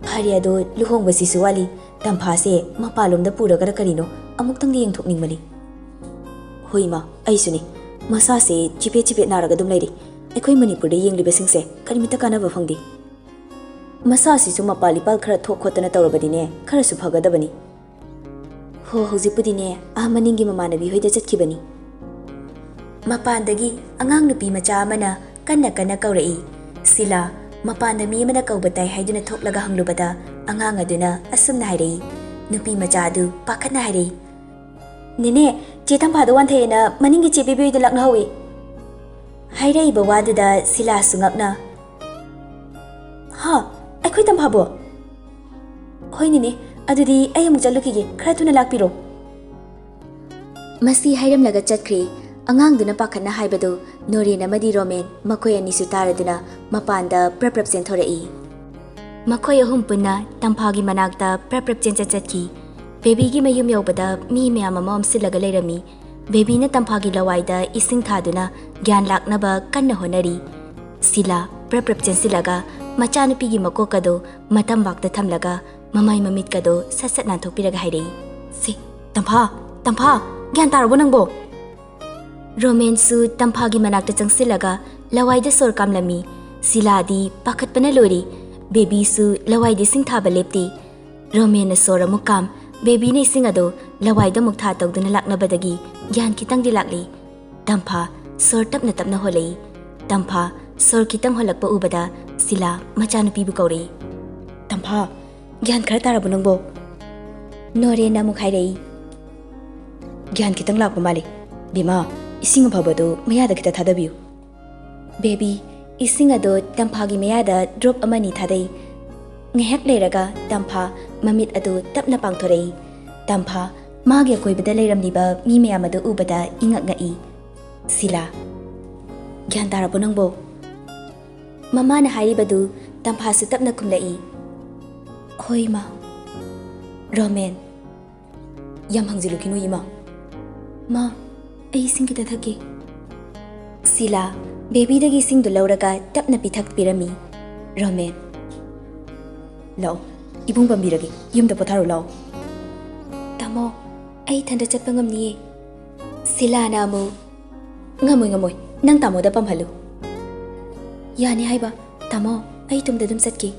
"ꯐꯔꯦ, ꯑꯗꯣ ꯂꯨꯍꯣꯡꯕꯁꯤꯁꯨ ꯋꯥꯠꯂꯤ꯫ ꯇꯝꯐꯥꯁꯦ ꯃꯄꯥꯟꯂꯣꯝꯗ ꯄꯨꯔꯒꯔ ꯀꯔꯤꯅꯣ ꯑꯃꯨꯛꯇꯪꯗꯤ ꯌꯦꯡꯊꯣꯛꯅꯤꯡꯕꯅꯤ꯫" "ꯍꯣꯏ, ꯏꯃꯥ, ꯑꯩꯁꯨꯅꯤ꯫ ꯃꯁꯥꯁꯦ ꯆꯤꯐꯦꯠ ꯆꯤꯐꯦꯠ ꯅꯥꯔꯒ ꯑꯗꯨꯝ ꯂꯩꯔꯤ꯫ ꯑꯩꯈꯣꯏ ꯃꯅꯤꯄꯨꯔꯗ ꯌꯦꯡꯂꯤꯕꯁꯤꯡꯁꯦ ꯀꯔꯤꯃꯠꯇ ꯀꯥꯟꯅꯕ ꯐꯪꯗꯦ꯫ ꯃꯁꯥꯁꯤꯁꯨ ꯃꯄꯥꯜ ꯏꯄꯥꯜ ꯈꯔ ꯊꯣꯛ ꯈꯣꯠꯇꯅ ꯇꯧꯔꯕꯗꯤꯅꯦ, ꯈꯔꯁꯨ ꯐꯒꯗꯕꯅꯤ꯫" "ꯍꯣ, ꯍꯧꯖꯤꯛꯄꯨꯗꯤꯅꯦ, ꯑꯥ ꯃꯅꯤꯡꯒꯤ ꯃꯃꯥꯟꯅꯕꯤ ꯍꯣꯏꯗ ꯆꯠꯈꯤꯕꯅꯤ꯫" ꯃꯄꯥꯟꯗꯒꯤ ꯑꯉꯥꯡ ꯅꯨꯄꯤ ꯃꯆꯥ ꯑꯃꯅ ꯀꯟꯅ ꯀꯟꯅ ꯀꯧꯔꯛꯏ꯫ ꯁꯤꯂꯥ, ꯃꯄꯥꯟꯗ ꯃꯤ ꯑꯃꯅ ꯀꯧꯕ ꯇꯥꯏ ꯍꯥꯏꯗꯨꯅ ꯊꯣꯛꯂꯒ ꯍꯪꯂꯨꯕꯗ, ꯑꯉꯥꯡ ꯑꯗꯨꯅ ꯑꯁꯨꯝꯅ ꯍꯥꯏꯔꯛꯏ꯫ ꯅꯨꯄꯤ ꯃꯆꯥ ꯑꯗꯨ ꯄꯥꯈꯠꯅ ꯍꯥꯏꯔꯛꯏ, "ꯅꯦꯅꯦ, ꯆꯦ ꯇꯝꯐꯥꯗꯣ ꯋꯥꯟꯊꯩꯑꯦꯅ ꯃꯅꯤꯡꯒꯤ ꯆꯦ ꯕꯦꯕꯤꯍꯣꯏꯗ ꯂꯥꯛꯅꯍꯧꯏ꯫" ꯍꯥꯏꯔꯛꯏꯕ ꯋꯥꯗꯨꯗ ꯁꯤꯂꯥꯁꯨ ꯉꯛꯅ, "ꯍꯥ? ꯑꯩꯈꯣꯏ ꯇꯝꯐꯥꯕꯣ? ꯍꯣꯏ ꯅꯦꯅꯦ, ꯑꯗꯨꯗꯤ ꯑꯩ ꯑꯃꯨꯛ ꯆꯠꯂꯨꯈꯤꯒꯦ, ꯈꯔ ꯊꯨꯅ ꯂꯥꯛꯄꯤꯔꯣ꯫" ꯃꯁꯤ ꯍꯥꯏꯔꯝꯂꯒ ꯆꯠꯈ꯭ꯔꯦ꯫ ꯑꯉꯥꯡꯗꯨꯅ ꯄꯥꯈꯠꯅ ꯍꯥꯏꯕꯗꯨ ꯅꯣꯔꯦꯟ ꯑꯃꯗꯤ ꯔꯣꯃꯦꯟ ꯃꯈꯣꯏ ꯑꯅꯤꯁꯨ ꯇꯥꯔꯗꯨꯅ ꯃꯄꯥꯟꯗ ꯄ꯭ꯔꯞ ꯄ꯭ꯔꯞ ꯆꯦꯟꯊꯣꯔꯛꯏ꯫ ꯃꯈꯣꯏ ꯑꯍꯨꯝ ꯄꯨꯟꯅ ꯇꯝꯐꯥꯒꯤ ꯃꯅꯥꯛꯇ ꯄ꯭ꯔꯞ ꯄ꯭ꯔꯞ ꯆꯦꯟꯆꯠ ꯆꯠꯈꯤ꯫ ꯕꯦꯕꯤꯒꯤ ꯃꯌꯨꯝ ꯌꯧꯕꯗ ꯃꯤ ꯃꯌꯥꯝ ꯑꯃ ꯑꯣꯝꯁꯤꯜꯂꯒ ꯂꯩꯔꯝꯃꯤ꯫ ꯕꯦꯕꯤꯅ ꯇꯝꯐꯥꯒꯤ ꯂꯋꯥꯏꯗ ꯏꯁꯤꯡ ꯊꯥꯗꯨꯅ ꯒ꯭ꯌꯥꯟ ꯂꯥꯛꯅꯕ ꯀꯟꯅ ꯍꯣꯠꯅꯔꯤ꯫ ꯁꯤꯂꯥ ꯄ꯭ꯔꯞ ꯄ꯭ꯔꯞ ꯆꯦꯟꯁꯤꯜꯂꯒ ꯃꯆꯥꯅꯨꯄꯤꯒꯤ ꯃꯀꯣꯛꯀꯗꯣ ꯃꯇꯝꯕꯥꯛꯇ ꯊꯝꯂꯒ ꯃꯃꯥꯏ ꯃꯃꯤꯠꯀꯗꯣ ꯁꯠ ꯁꯠ ꯅꯥꯟꯊꯣꯛꯄꯤꯔꯒ ꯍꯥꯏꯔꯛꯏ, "ꯁꯤ, ꯇꯝꯐꯥ, ꯇꯝꯐꯥ, ꯒ꯭ꯌꯥꯟ ꯇꯥꯔꯕꯣ ꯅꯪꯕꯣ?" ꯔꯣꯃꯦꯟꯁꯨ ꯇꯝꯐꯥꯒꯤ ꯃꯅꯥꯛꯇ ꯆꯪꯁꯤꯜꯂꯒ ꯂꯋꯥꯏꯗ ꯁꯣꯔ ꯀꯥꯝꯂꯝꯃꯤ꯫ ꯁꯤꯂꯥꯗꯤ ꯄꯥꯈꯠꯄꯅ ꯂꯣꯏꯔꯤ꯫ ꯕꯦꯕꯤꯁꯨ ꯂꯋꯥꯏꯗ ꯏꯁꯤꯡ ꯊꯥꯕ ꯂꯦꯞꯇꯦ꯫ ꯔꯣꯃꯦꯟꯅ ꯁꯣꯔ ꯑꯃꯨꯛ ꯀꯥꯝ, ꯕꯦꯕꯤꯅ ꯏꯁꯤꯡ ꯑꯗꯣ ꯂꯋꯥꯏꯗ ꯑꯃꯨꯛ ꯊꯥ ꯇꯧꯗꯨꯅ ꯂꯥꯛꯅꯕꯗꯒꯤ ꯒ꯭ꯌꯥꯟ ꯈꯤꯇꯪꯗꯤ ꯂꯥꯛꯂꯤ꯫ ꯇꯝꯐꯥ ꯁꯣꯔ ꯇꯞꯅ ꯇꯞꯅ ꯍꯣꯜꯂꯛꯏ꯫ ꯇꯝꯐꯥ ꯁꯣꯔ ꯈꯤꯇꯪ ꯍꯣꯜꯂꯛꯄ ꯎꯕꯗ ꯁꯤꯂꯥ ꯃꯆꯥꯅꯨꯄꯤꯕꯨ ꯀꯧꯔꯛꯏ꯫ "ꯇꯝꯐꯥ, ꯒ꯭ꯌꯥꯟ ꯈꯔ ꯇꯥꯔꯕꯣ ꯅꯪꯕꯣ?" ꯅꯣꯔꯦꯟꯅ ꯑꯃꯨꯛ ꯍꯥꯏꯔꯛꯏ, ꯒ꯭ꯌꯥꯟ ꯈꯤꯇꯪ ꯂꯥꯛꯄ ꯃꯥꯜꯂꯤ꯫ ꯕꯤꯃꯥ, ꯏꯁꯤꯡ ꯑꯐꯕꯗꯨ ꯃꯌꯥꯗ ꯈꯤꯇ ꯊꯥꯗꯕꯤꯌꯨ꯫ ꯕꯦꯕꯤ, ꯏꯁꯤꯡ ꯑꯗꯨ ꯇꯝꯐꯥꯒꯤ ꯃꯌꯥꯗ ꯗ꯭ꯔꯣꯞ ꯑꯃꯅꯤ ꯊꯥꯗꯩ꯫ ꯉꯥꯏꯍꯥꯛ ꯂꯩꯔꯒ ꯇꯝꯐꯥ ꯃꯃꯤꯠ ꯑꯗꯨ ꯇꯞꯅ ꯄꯥꯡꯊꯣꯔꯛꯏ꯫ ꯇꯝꯐꯥ ꯃꯥꯒꯤ ꯑꯀꯣꯏꯕꯗ ꯂꯩꯔꯝꯂꯤꯕ ꯃꯤ ꯃꯌꯥꯝ ꯑꯗꯨ ꯎꯕꯗ ꯏꯉꯛ ꯉꯛꯏ꯫ ꯁꯤꯂꯥ, ꯒ꯭ꯌꯥꯟ ꯇꯥꯔꯕꯣ ꯅꯪꯕꯣ? ꯃꯃꯥꯅ ꯍꯥꯏꯔꯤꯕꯗꯨ ꯇꯝꯐꯥꯁꯨ ꯇꯞꯅ ꯈꯨꯝꯂꯛꯏ꯫ ꯍꯣꯏ, ꯏꯃꯥ꯫ ꯔꯣꯃꯦꯟ, ꯌꯥꯝ ꯍꯪꯖꯤꯜꯂꯨꯈꯤꯅꯨ, ꯏꯃꯥ꯫ ꯃꯥ, ꯑꯩ ꯏꯁꯤꯡ ꯈꯤꯇ ꯊꯛꯀꯦ꯫ ꯁꯤꯂꯥ ꯕꯦꯕꯤꯗꯒꯤ ꯏꯁꯤꯡꯗꯨ ꯂꯧꯔꯒ ꯇꯞꯅ ꯄꯤꯊꯛꯄꯤꯔꯝꯃꯤ꯫ ꯔꯣꯃꯦꯟ, ꯂꯥꯛꯑꯣ, ꯏꯕꯨꯡ ꯄꯝꯕꯤꯔꯒꯦ, ꯌꯨꯝꯗ ꯄꯣꯊꯥꯔꯨ ꯂꯥꯛꯑꯣ꯫ ꯇꯥꯃꯣ, ꯑꯩ ꯏꯊꯟꯇ ꯆꯠꯄ ꯉꯝꯅꯤꯌꯦ꯫ ꯁꯤꯂꯥꯅ ꯑꯃꯨꯛ, ꯉꯝꯃꯣꯏ, ꯉꯝꯃꯣꯏ, ꯅꯪ ꯇꯥꯃꯣꯗ ꯄꯝꯍꯜꯂꯨ꯫ ꯌꯥꯅꯤ ꯍꯥꯏꯕ, ꯇꯥꯃꯣ, ꯑꯩ ꯏꯇꯣꯝꯇ ꯑꯗꯨꯝ ꯆꯠꯀꯦ꯫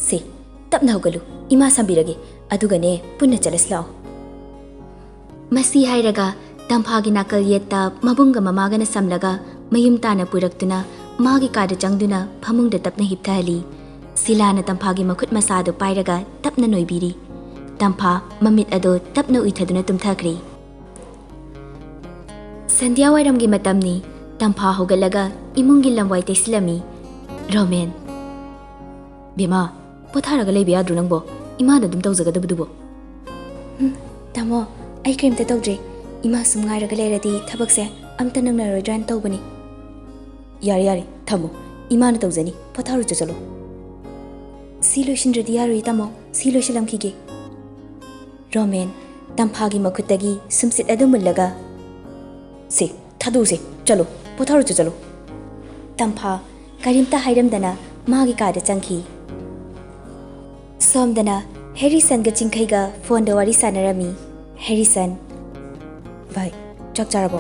ꯁꯦ, ꯇꯞꯅ ꯍꯧꯒꯠꯂꯨ, ꯏꯃꯥ ꯁꯝꯕꯤꯔꯒꯦ, ꯑꯗꯨꯒꯅꯦ ꯄꯨꯟꯅ ꯆꯠꯂꯁꯤ ꯂꯥꯛꯑꯣ꯫ ꯃꯁꯤ ꯍꯥꯏꯔꯒ ꯇꯝꯐꯥꯒꯤ ꯅꯥꯀꯜ ꯌꯦꯠꯇ ꯃꯕꯨꯡꯒ ꯃꯃꯥꯒꯅ ꯁꯝꯂꯒ ꯃꯌꯨꯝ ꯇꯥꯅ ꯄꯨꯔꯛꯇꯨꯅ ꯃꯥꯒꯤ ꯀꯥꯗ ꯆꯪꯗꯨꯅ ꯐꯃꯨꯡꯗ ꯇꯞꯅ ꯍꯤꯞꯊꯍꯜꯂꯤ꯫ ꯁꯤꯂꯥꯅ ꯇꯝꯐꯥꯒꯤ ꯃꯈꯨꯠ ꯃꯁꯥꯗꯨ ꯄꯥꯏꯔꯒ ꯇꯞꯅ ꯅꯣꯏꯕꯤꯔꯤ꯫ ꯇꯝꯐꯥ ꯃꯃꯤꯠ ꯑꯗꯨ ꯇꯞꯅ ꯎꯏꯊꯗꯨꯅ ꯇꯨꯝꯊꯈ꯭ꯔꯤ꯫ ꯁꯟꯙ꯭ꯌꯥ ꯋꯥꯏꯔꯝꯒꯤ ꯃꯇꯝꯅꯤ꯫ ꯇꯝꯐꯥ ꯍꯧꯒꯠꯂꯒ ꯏꯃꯨꯡꯒꯤ ꯂꯝꯋꯥꯏ ꯇꯩꯁꯤꯜꯂꯝꯃꯤ꯫ ꯔꯣꯃꯦꯟ, ꯕꯦꯃꯥ, ꯄꯣꯊꯥꯔꯒ ꯂꯩꯕ ꯌꯥꯗ꯭ꯔꯣ ꯅꯪꯕꯣ? ꯏꯃꯥꯅ ꯑꯗꯨꯝ ꯇꯧꯖꯒꯗꯕꯗꯨꯕꯣ꯫ ꯎꯝ, ꯇꯥꯃꯣ, ꯑꯩ ꯀꯔꯤꯝꯇ ꯇꯧꯗ꯭ꯔꯤ꯫ ꯏꯃꯥ ꯁꯨꯝ ꯉꯥꯏꯔꯒ ꯂꯩꯔꯗꯤ ꯊꯕꯛꯁꯦ ꯑꯝꯇ ꯅꯪꯅꯔꯣꯏꯗ꯭ꯔꯥꯅ ꯇꯧꯕꯅꯤ꯫ ꯌꯥꯔꯦ, ꯌꯥꯔꯦ, ꯊꯝꯃꯣ꯫ ꯏꯃꯥꯅ ꯇꯧꯖꯅꯤ꯫ ꯄꯣꯊꯥꯔꯨꯆꯣ ꯆꯠꯂꯣ꯫ ꯁꯤ ꯂꯣꯏꯁꯤꯟꯗ꯭ꯔꯗꯤ ꯌꯥꯔꯣꯏ, ꯇꯥꯃꯣ꯫ ꯁꯤ ꯂꯣꯏꯁꯤꯜꯂꯝꯈꯤꯒꯦ꯫ ꯔꯣꯃꯦꯟ ꯇꯝꯐꯥꯒꯤ ꯃꯈꯨꯠꯇꯒꯤ ꯁꯨꯝꯁꯤꯠ ꯑꯗꯨ ꯃꯨꯜꯂꯒ, "ꯁꯦ, ꯊꯥꯗꯣꯛꯎꯁꯦ, ꯆꯠꯂꯣ, ꯄꯣꯊꯥꯔꯨꯆꯣ ꯆꯠꯂꯣ"꯫ ꯇꯝꯐꯥ ꯀꯔꯤꯝꯇ ꯍꯥꯏꯔꯝꯗꯅ ꯃꯥꯒꯤ ꯀꯥꯗ ꯆꯪꯈꯤ꯫ ꯁꯣꯝꯗꯅ ꯍꯦꯔꯤꯁꯟꯒ ꯆꯤꯡꯈꯩꯒ ꯐꯣꯟꯗ ꯋꯥꯔꯤ ꯁꯥꯟꯅꯔꯝꯃꯤ꯫ ꯍꯦꯔꯤꯁꯟ, "ꯚꯥꯏ, ꯆꯥꯛ ꯆꯥꯔꯕꯣ?"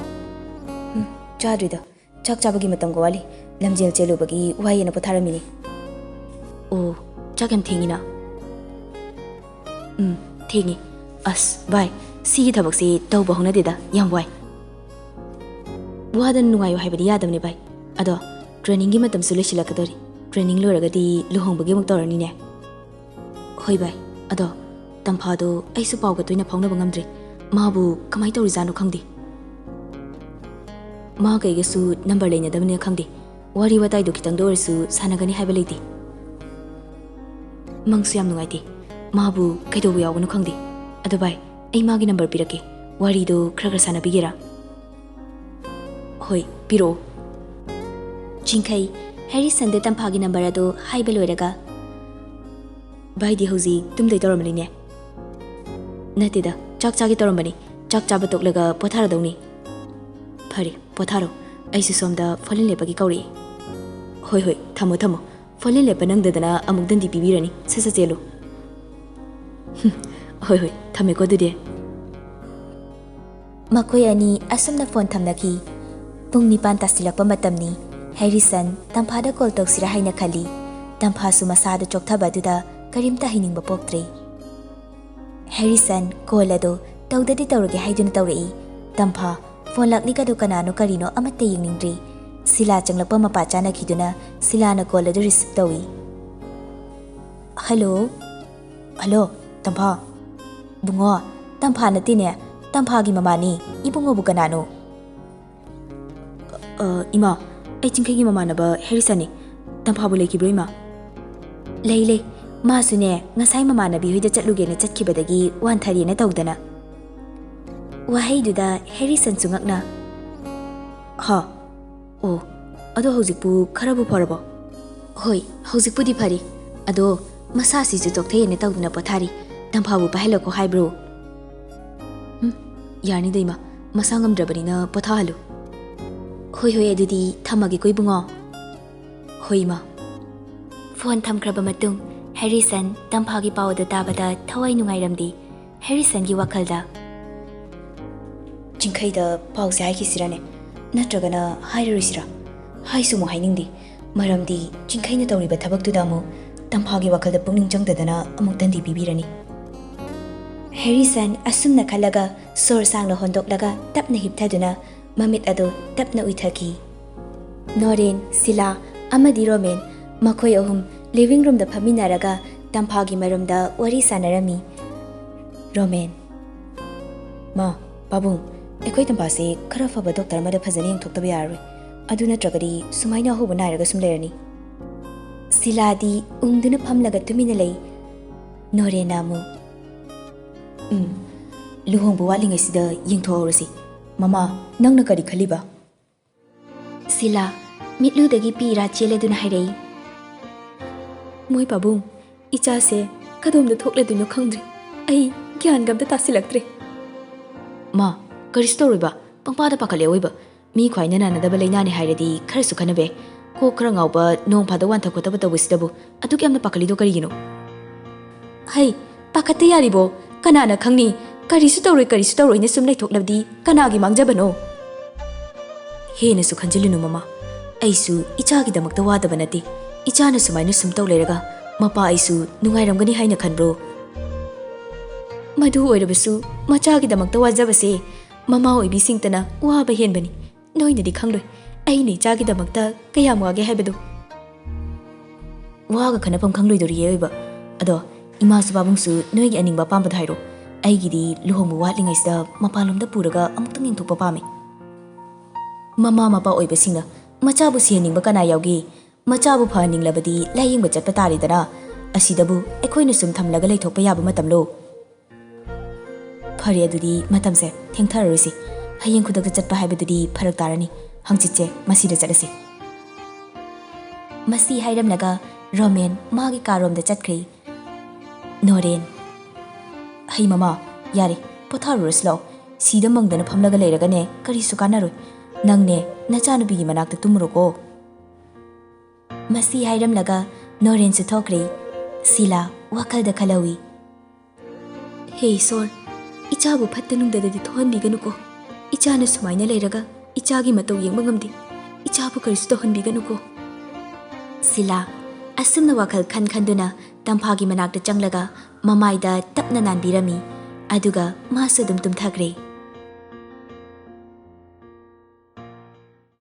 "ꯎꯝ, ꯆꯥꯗ꯭ꯔꯤꯗ꯫ ꯆꯥꯛ ꯆꯥꯕꯒꯤ ꯃꯇꯝꯒ ꯋꯥꯠꯂꯤ꯫ ꯂꯝꯖꯦꯜ ꯆꯦꯜꯂꯨꯕꯒꯤ ꯋꯥꯏꯌꯦꯅ ꯄꯣꯊꯥꯔꯝꯃꯤꯅꯤ"꯫ "ꯑꯣ, ꯆꯥꯛ ꯌꯥꯝ ꯊꯦꯡꯉꯤꯅ"꯫ "ꯎꯝ, ꯊꯦꯡꯉꯤ꯫ ꯑꯁ, ꯚꯥꯏ, ꯁꯤꯒꯤ ꯊꯕꯛꯁꯤ ꯇꯧꯕ ꯍꯧꯅꯗꯦꯗ, ꯌꯥꯝ ꯋꯥꯏ"꯫ "ꯋꯥꯗꯅ ꯅꯨꯡꯉꯥꯏꯌꯨ ꯍꯥꯏꯕꯗꯤ ꯌꯥꯗꯕꯅꯤ, ꯚꯥꯏ꯫ ꯑꯗꯣ, ꯇ꯭ꯔꯦꯅꯤꯡꯒꯤ ꯃꯇꯝꯁꯨ ꯂꯣꯏꯁꯤꯜꯂꯛꯀꯗꯧꯔꯤ꯫ ꯇ꯭ꯔꯦꯅꯤꯡ ꯂꯣꯏꯔꯒꯗꯤ ꯂꯨꯍꯣꯡꯕꯒꯤ ꯑꯃꯨꯛ ꯇꯧꯔꯅꯤꯅꯦ"꯫ "ꯍꯣꯏ, ꯚꯥꯏ꯫ ꯑꯗꯣ, ꯇꯝꯐꯥꯗꯣ ꯑꯩꯁꯨ ꯄꯥꯎꯒ ꯇꯣꯏꯅ ꯐꯥꯎꯅꯕ ꯉꯝꯗ꯭ꯔꯤ꯫ ꯃꯥꯕꯨ ꯀꯃꯥꯏ ꯇꯧꯔꯤꯖꯥꯠꯅꯣ ꯈꯪꯗꯦ꯫ ꯃꯥ ꯀꯩꯒꯁꯨ ꯅꯝꯕꯔ ꯂꯩꯅꯗꯕꯅꯤꯅ ꯈꯪꯗꯦ꯫ ꯋꯥꯔꯤ ꯋꯥꯇꯥꯏꯗꯣ ꯈꯤꯇꯪꯗ ꯑꯣꯏꯔꯁꯨ ꯁꯥꯟꯅꯒꯅꯤ ꯍꯥꯏꯕ ꯂꯩꯇꯦ꯫ ꯃꯪꯁꯨ ꯌꯥꯝ ꯅꯨꯡꯉꯥꯏꯇꯦ꯫ ꯃꯥꯕꯨ ꯀꯩꯗꯧꯕ ꯌꯥꯎꯕꯅꯣ ꯈꯪꯗꯦ꯫ ꯑꯗꯣ ꯚꯥꯏ, ꯑꯩ ꯃꯥꯒꯤ ꯅꯝꯕꯔ ꯄꯤꯔꯛꯀꯦ꯫ ꯋꯥꯔꯤꯗꯣ ꯈꯔ ꯈꯔ ꯁꯥꯟꯅꯕꯤꯒꯦꯔꯥ? ꯍꯣꯏ, ꯄꯤꯔꯛꯑꯣ꯫ ꯆꯤꯡꯈꯩ, ꯍꯦꯔꯤꯁꯟꯗ ꯇꯝꯐꯥꯒꯤ ꯅꯝꯕꯔ ꯑꯗꯨ ꯍꯥꯏꯕ ꯂꯣꯏꯔꯒ, "ꯚꯥꯏꯗꯤ ꯍꯧꯖꯤꯛ ꯇꯨꯝꯗꯣꯏ ꯇꯧꯔꯝꯃꯅꯤꯅꯦ?" "ꯅꯠꯇꯦꯗ, ꯆꯥꯛ ꯆꯥꯒꯦ ꯇꯧꯔꯝꯕꯅꯤ꯫ ꯆꯥꯛ ꯆꯥꯕ ꯇꯣꯛꯂꯒ ꯄꯣꯊꯥꯔꯗꯧꯅꯤ꯫" "ꯐꯔꯦ, ꯄꯣꯊꯥꯔꯣ꯫ ꯑꯩꯁꯨ ꯁꯣꯝꯗ ꯐꯣꯂꯤꯟ ꯂꯦꯞꯄꯒꯤ ꯀꯧꯔꯛꯏ꯫" "ꯍꯣꯏ, ꯍꯣꯏ, ꯊꯝꯃꯣ, ꯊꯝꯃꯣ꯫ ꯐꯣꯂꯤꯟ ꯂꯦꯞꯄ ꯅꯪꯗꯗꯅ ꯑꯃꯨꯛ ꯗꯟꯗꯤ ꯄꯤꯕꯤꯔꯅꯤ꯫ ꯁꯠ ꯁꯠ ꯆꯦꯜꯂꯨ꯫" "ꯍꯨꯝ, ꯍꯣꯏ, ꯍꯣꯏ, ꯊꯝꯃꯦꯀꯣ ꯑꯗꯨꯗꯤ꯫" ꯃꯈꯣꯏ ꯑꯅꯤ ꯑꯁꯨꯝꯅ ꯐꯣꯟ ꯊꯝꯅꯈꯤ꯫ ꯄꯨꯡ ꯅꯤꯄꯥꯟ ꯇꯥꯁꯤꯜꯂꯛꯄ ꯃꯇꯝꯅꯤ꯫ ꯍꯦꯔꯤꯁꯟ ꯇꯝꯐꯥꯗ ꯀꯣꯜ ꯇꯧꯁꯤꯔꯥ ꯍꯥꯏꯅ ꯈꯜꯂꯤ꯫ ꯇꯝꯐꯥꯁꯨ ꯃꯁꯥꯗꯨ ꯆꯣꯛꯊꯕ ꯑꯗꯨꯗ ꯀꯔꯤꯝꯇ ꯍꯥꯏꯅꯤꯡꯕ ꯄꯣꯛꯇ꯭ꯔꯦ꯫ ꯍꯦꯔꯤꯁꯟ ꯀꯣꯜ ꯑꯗꯨ ꯇꯧꯗꯗꯤ ꯇꯧꯔꯒꯦ ꯍꯥꯏꯗꯨꯅ ꯇꯧꯔꯛꯏ꯫ ꯇꯝꯐꯥ, ꯐꯣꯟ ꯂꯥꯛꯂꯤꯒꯗꯨ ꯀꯅꯥꯅꯣ ꯀꯔꯤꯅꯣ ꯑꯃꯠꯇ ꯌꯦꯡꯅꯤꯡꯗ꯭ꯔꯤ꯫ ꯁꯤꯂꯥ ꯆꯪꯂꯛꯄ ꯃꯄꯥ ꯆꯥꯅꯈꯤꯗꯨꯅ ꯁꯤꯂꯥꯅ ꯀꯣꯜ ꯑꯗꯨ ꯔꯤꯁꯤꯞ ꯇꯧꯏ꯫ "ꯍꯜꯂꯣ꯫" "ꯍꯜꯂꯣ, ꯇꯝꯐꯥ꯫" "ꯕꯨꯡꯉꯣ, ꯇꯝꯐꯥ ꯅꯠꯇꯦꯅꯦ, ꯇꯝꯐꯥꯒꯤ ꯃꯃꯥꯅꯤ꯫ ꯏꯕꯨꯡꯉꯣꯕꯨ ꯀꯅꯥꯅꯣ?" "ꯑ, ꯏꯃꯥ, ꯑꯩ ꯆꯤꯡꯈꯩꯒꯤ ꯃꯃꯥꯟꯅꯕ ꯍꯦꯔꯤꯁꯟꯅꯤ꯫ ꯇꯝꯐꯥꯕꯨ ꯂꯩꯈꯤꯕ꯭ꯔꯣ, ꯏꯃꯥ?" "ꯂꯩ, ꯂꯩ꯫ ꯃꯥꯁꯨꯅꯦ, ꯉꯁꯥꯏ ꯃꯃꯥꯟꯅꯕꯤ ꯍꯣꯏꯗ ꯆꯠꯂꯨꯒꯦꯅ ꯆꯠꯈꯤꯕꯗꯒꯤ ꯋꯥꯟꯊꯔꯦꯅ ꯇꯧꯗꯅ꯫" ꯋꯥꯍꯩꯗꯨꯗ ꯍꯦꯔꯤꯁꯟꯁꯨ ꯉꯛꯅ, "ꯍꯥ? ꯑꯣ, ꯑꯗꯣ ꯍꯧꯖꯤꯛꯄꯨ ꯈꯔꯕꯨ ꯐꯔꯕꯣ?" "ꯍꯣꯏ, ꯍꯧꯖꯤꯛꯄꯨꯗꯤ ꯐꯔꯦ꯫ ꯑꯗꯣ ꯃꯁꯥꯁꯤꯁꯨ ꯆꯣꯛꯊꯩꯌꯦꯅ ꯇꯧꯗꯅ ꯄꯣꯊꯥꯔꯤ꯫ ꯇꯝꯐꯥꯕꯨ ꯄꯥꯏꯍꯜꯂꯛꯈꯣ ꯍꯥꯏꯕ꯭ꯔꯣ?" "ꯎꯝ, ꯌꯥꯅꯤꯗ ꯏꯃꯥ, ꯃꯁꯥ ꯉꯝꯗ꯭ꯔꯕꯅꯤꯅ ꯄꯣꯊꯥꯍꯜꯂꯨ꯫" "ꯍꯣꯏ, ꯍꯣꯏ, ꯑꯗꯨꯗꯤ ꯊꯝꯃꯒꯦꯀꯣ ꯏꯕꯨꯡꯉꯣ꯫" "ꯍꯣꯏ ꯏꯃꯥ꯫" ꯐꯣꯟ ꯊꯝꯈ꯭ꯔꯕ ꯃꯇꯨꯡ ꯍꯦꯔꯤꯁꯟ ꯇꯝꯐꯥꯒꯤ ꯄꯥꯎ ꯑꯗꯨ ꯇꯥꯕꯗ ꯊꯋꯥꯏ ꯅꯨꯡꯉꯥꯏꯔꯝꯗꯦ꯫ ꯍꯦꯔꯤꯁꯟꯒꯤ ꯋꯥꯈꯜꯗ, "ꯆꯤꯡꯈꯩꯗ ꯄꯥꯎꯁꯦ ꯍꯥꯏꯈꯤꯁꯤꯔꯅꯦ? ꯅꯠꯇ꯭ꯔꯒꯅ ꯍꯥꯏꯔꯔꯣꯏꯁꯤꯔꯥ? ꯍꯥꯏꯁꯨ ꯑꯃꯨꯛ ꯍꯥꯏꯅꯤꯡꯗꯦ꯫ ꯃꯔꯝꯗꯤ ꯆꯤꯡꯈꯩꯅ ꯇꯧꯔꯤꯕ ꯊꯕꯛꯇꯨꯗ ꯑꯃꯨꯛ ꯇꯝꯐꯥꯒꯤ ꯋꯥꯈꯜꯗ ꯄꯨꯛꯅꯤꯡ ꯆꯪꯗꯗꯅ ꯑꯃꯨꯛ ꯗꯟꯗꯤ ꯄꯤꯕꯤꯔꯅꯤ꯫" ꯍꯦꯔꯤꯁꯟ ꯑꯁꯨꯝꯅ ꯈꯜꯂꯒ ꯁꯣꯔ ꯁꯥꯡꯅ ꯍꯣꯟꯗꯣꯛꯂꯒ ꯇꯞꯅ ꯍꯤꯞꯊꯗꯨꯅ ꯃꯃꯤꯠ ꯑꯗꯨ ꯇꯞꯅ ꯎꯏꯊꯈꯤ꯫ ꯅꯣꯔꯦꯟ, ꯁꯤꯂꯥ ꯑꯃꯗꯤ ꯔꯣꯃꯦꯟ, ꯃꯈꯣꯏ ꯑꯍꯨꯝ ꯂꯤꯚꯤꯡ ꯔꯨꯝꯗ ꯐꯝꯃꯤꯟꯅꯔꯒ ꯇꯝꯐꯥꯒꯤ ꯃꯔꯝꯗ ꯋꯥꯔꯤ ꯁꯥꯟꯅꯔꯝꯃꯤ꯫ ꯔꯣꯃꯦꯟ, ꯃꯥ, ꯄꯥꯕꯨꯡ, ꯑꯩꯈꯣꯏ ꯇꯝꯄꯥꯁꯦ ꯈꯔ ꯐꯕ ꯗꯣꯛꯇꯔ ꯑꯃꯗ ꯐꯖꯅ ꯌꯦꯡꯊꯣꯛꯇꯕ ꯌꯥꯔꯔꯣꯏ꯫ ꯑꯗꯨ ꯅꯠꯇ꯭ꯔꯒꯗꯤ ꯁꯨꯃꯥꯏꯅ ꯑꯍꯧꯕ ꯅꯥꯏꯔꯒ ꯁꯨꯝ ꯂꯩꯔꯅꯤ꯫ ꯁꯤꯂꯥꯗꯤ ꯎꯪꯗꯨꯅ ꯐꯝꯂꯒ ꯇꯨꯃꯤꯟꯅ ꯂꯩ꯫ ꯅꯣꯔꯦꯟꯅ ꯑꯃꯨꯛ, "ꯎꯝ, ꯂꯨꯍꯣꯡꯕ ꯋꯥꯠꯂꯤꯉꯩꯁꯤꯗ ꯌꯦꯡꯊꯣꯛꯍꯧꯔꯁꯤ꯫ ꯃꯃꯥ, ꯅꯪꯅ ꯀꯔꯤ ꯈꯜꯂꯤꯕ?" ꯁꯤꯂꯥ ꯃꯤꯠꯂꯨꯗꯒꯤ ꯄꯤ ꯏꯔꯥ ꯆꯦꯜꯂꯗꯨꯅ ꯍꯥꯏꯔꯛꯏ, "ꯃꯣꯏ ꯄꯥꯕꯨꯡ, ꯏꯆꯥꯁꯦ ꯀꯗꯣꯝꯗ ꯊꯣꯛꯂꯗꯣꯏꯅꯣ ꯈꯪꯗ꯭ꯔꯦ꯫ ꯑꯩ ꯒ꯭ꯌꯥꯟꯒ ꯑꯝꯇ ꯇꯥꯁꯤꯜꯂꯛꯇ꯭ꯔꯦ꯫" "ꯃꯥ, ꯀꯔꯤꯁꯨ ꯇꯧꯔꯣꯏꯕ, ꯄꯪꯄꯥꯗ ꯄꯥꯈꯠꯂꯦ ꯑꯑꯣꯏꯕ꯫ ꯃꯤ ꯈ꯭ꯋꯥꯏꯅ ꯅꯥꯅꯗꯕ ꯂꯥꯏꯅꯥꯅꯦ ꯍꯥꯏꯔꯗꯤ ꯈꯔꯁꯨ ꯈꯟꯅꯕ ꯌꯥꯏ꯫ ꯀꯣꯛ ꯈꯔ ꯉꯥꯎꯕ, ꯅꯣꯡ ꯐꯥꯗꯣꯛ ꯋꯥꯟꯊ ꯈꯣꯠꯊꯕ ꯇꯧꯕꯁꯤꯗꯕꯨ ꯑꯗꯨꯛ ꯌꯥꯝꯅ ꯄꯥꯈꯠꯂꯤꯗꯣ ꯀꯔꯤꯒꯤꯅꯣ?" "ꯍꯩ, ꯄꯥꯈꯠꯇ ꯌꯥꯔꯤꯕꯣ? ꯀꯅꯥꯅ ꯈꯪꯅꯤ? ꯀꯔꯤꯁꯨ ꯇꯧꯔꯣꯏ, ꯀꯔꯤꯁꯨ ꯇꯧꯔꯣꯏꯅ ꯁꯨꯝ ꯂꯩꯊꯣꯛꯂꯕꯗꯤ ꯀꯅꯥꯒꯤ ꯃꯥꯡꯖꯕꯅꯣ?" "ꯍꯦꯟꯅꯁꯨ ꯈꯟꯖꯤꯜꯂꯨꯅꯨ ꯃꯃꯥ꯫ ꯑꯩꯁꯨ ꯏꯆꯥꯒꯤꯗꯃꯛꯇ ꯋꯥꯗꯕ ꯅꯠꯇꯦ꯫ ꯏꯆꯥꯅ ꯁꯨꯃꯥꯏꯅ ꯁꯨꯝ ꯇꯧ ꯂꯩꯔꯒ ꯃꯄꯥ ꯑꯩꯁꯨ ꯅꯨꯡꯉꯥꯏꯔꯝꯒꯅꯤ ꯍꯥꯏꯅ ꯈꯟꯕ꯭ꯔꯣ? ꯃꯗꯨ ꯑꯣꯏꯔꯕꯁꯨ ꯃꯆꯥꯒꯤꯗꯃꯛꯇ ꯋꯥꯖꯕꯁꯦ ꯃꯃꯥ ꯑꯣꯏꯕꯤꯁꯤꯡꯇꯅ ꯋꯥꯕ ꯍꯦꯟꯕꯅꯤ꯫ ꯅꯣꯏꯅꯗꯤ ꯈꯪꯂꯣꯏ ꯑꯩꯅ ꯏꯆꯥꯒꯤꯗꯃꯛꯇ ꯀꯌꯥꯝ ꯋꯥꯒꯦ ꯍꯥꯏꯕꯗꯨ꯫" "ꯋꯥꯒ ꯈꯟꯅꯐꯝ ꯈꯪꯂꯣꯏꯗꯣꯔꯤꯌꯦ ꯑꯣꯏꯕ꯫ ꯑꯗꯣ ꯏꯃꯥꯁꯨ ꯄꯥꯕꯨꯡꯁꯨ ꯅꯣꯏꯒꯤ ꯑꯅꯤꯡꯕ ꯑꯄꯥꯝꯕꯗꯣ ꯍꯥꯏꯔꯣ꯫ ꯑꯩꯒꯤꯗꯤ ꯂꯨꯍꯣꯡꯕ ꯋꯥꯠꯂꯤꯉꯩꯁꯤꯗ ꯃꯄꯥꯟꯂꯣꯝꯗ ꯄꯨꯔꯒ ꯑꯃꯨꯛꯇꯪ ꯌꯦꯡꯊꯣꯛꯄ ꯄꯥꯝꯃꯤ꯫" ꯃꯃꯥ ꯃꯄꯥ ꯑꯣꯏꯕꯁꯤꯡꯅ ꯃꯆꯥꯕꯨ ꯁꯤꯍꯟꯅꯤꯡꯕ ꯀꯅꯥ ꯌꯥꯎꯒꯦ? ꯃꯆꯥꯕꯨ ꯐꯍꯟꯅꯤꯡꯂꯕꯗꯤ ꯂꯥꯌꯦꯡꯕ ꯆꯠꯄ ꯇꯥꯔꯦꯗꯅ꯫ ꯑꯁꯤꯗꯕꯨ ꯑꯩꯈꯣꯏꯅ ꯁꯨꯝ ꯊꯝꯂꯒ ꯂꯩꯊꯣꯛꯄ ꯌꯥꯕ ꯃꯇꯝꯂꯣ? "ꯐꯔꯦ, ꯑꯗꯨꯗꯤ ꯃꯇꯝꯁꯦ ꯊꯦꯡꯊꯔꯔꯣꯏꯁꯤ꯫ ꯍꯌꯦꯡ ꯈꯨꯗꯛꯇ ꯆꯠꯄ ꯍꯥꯏꯕꯗꯨꯗꯤ ꯐꯔꯛ ꯇꯥꯔꯅꯤ꯫ ꯍꯪꯆꯤꯠꯁꯦ ꯃꯁꯤꯗ ꯆꯠꯂꯁꯤ꯫" ꯃꯁꯤ ꯍꯥꯏꯔꯝꯂꯒ ꯔꯣꯃꯦꯟ ꯃꯥꯒꯤ ꯀꯥꯔꯣꯝꯗ ꯆꯠꯈ꯭ꯔꯦ꯫ ꯅꯣꯔꯦꯟ, "ꯍꯩ ꯃꯃꯥ, ꯌꯥꯔꯦ, ꯄꯣꯊꯥꯔꯨꯔꯁꯤ ꯂꯥꯛꯑꯣ꯫ ꯁꯤꯗ ꯃꯪꯗꯅ ꯐꯝꯂꯒ ꯂꯩꯔꯒꯅꯦ ꯀꯔꯤꯁꯨ ꯀꯥꯟꯅꯔꯣꯏ꯫ ꯅꯪꯅꯦ ꯅꯆꯥꯅꯨꯄꯤꯒꯤ ꯃꯅꯥꯛꯇ ꯇꯨꯝꯃꯨꯔꯣꯀꯣ꯫" ꯃꯁꯤ ꯍꯥꯏꯔꯝꯂꯒ ꯅꯣꯔꯦꯟꯁꯨ ꯊꯣꯛꯈ꯭ꯔꯦ꯫ ꯁꯤꯂꯥ ꯋꯥꯈꯜꯗ ꯈꯜꯍꯧꯏ, "ꯍꯦ ꯏꯁꯣꯔ, ꯏꯆꯥꯕꯨ ꯐꯠꯇ ꯅꯨꯡꯗꯗꯗꯤ ꯊꯣꯛꯍꯟꯕꯤꯒꯅꯨꯀꯣ꯫ ꯏꯆꯥꯅ ꯁꯨꯃꯥꯏꯅ ꯂꯩꯔꯒ ꯏꯆꯥꯒꯤ ꯃꯇꯧ ꯌꯦꯡꯕ ꯉꯝꯗꯦ꯫ ꯏꯆꯥꯕꯨ ꯀꯔꯤꯁꯨ ꯇꯧꯍꯟꯕꯤꯒꯅꯨꯀꯣ꯫" ꯁꯤꯂꯥ ꯑꯁꯨꯝꯅ ꯋꯥꯈꯜ ꯈꯟ ꯈꯟꯗꯨꯅ ꯇꯝꯐꯥꯒꯤ ꯃꯅꯥꯛꯇ ꯆꯪꯂꯒ ꯃꯃꯥꯏꯗ ꯇꯞꯅ ꯅꯥꯟꯕꯤꯔꯝꯃꯤ꯫ ꯑꯗꯨꯒ ꯃꯥꯁꯨ ꯑꯗꯨꯝ ꯇꯨꯝꯊꯈ꯭ꯔꯦ꯫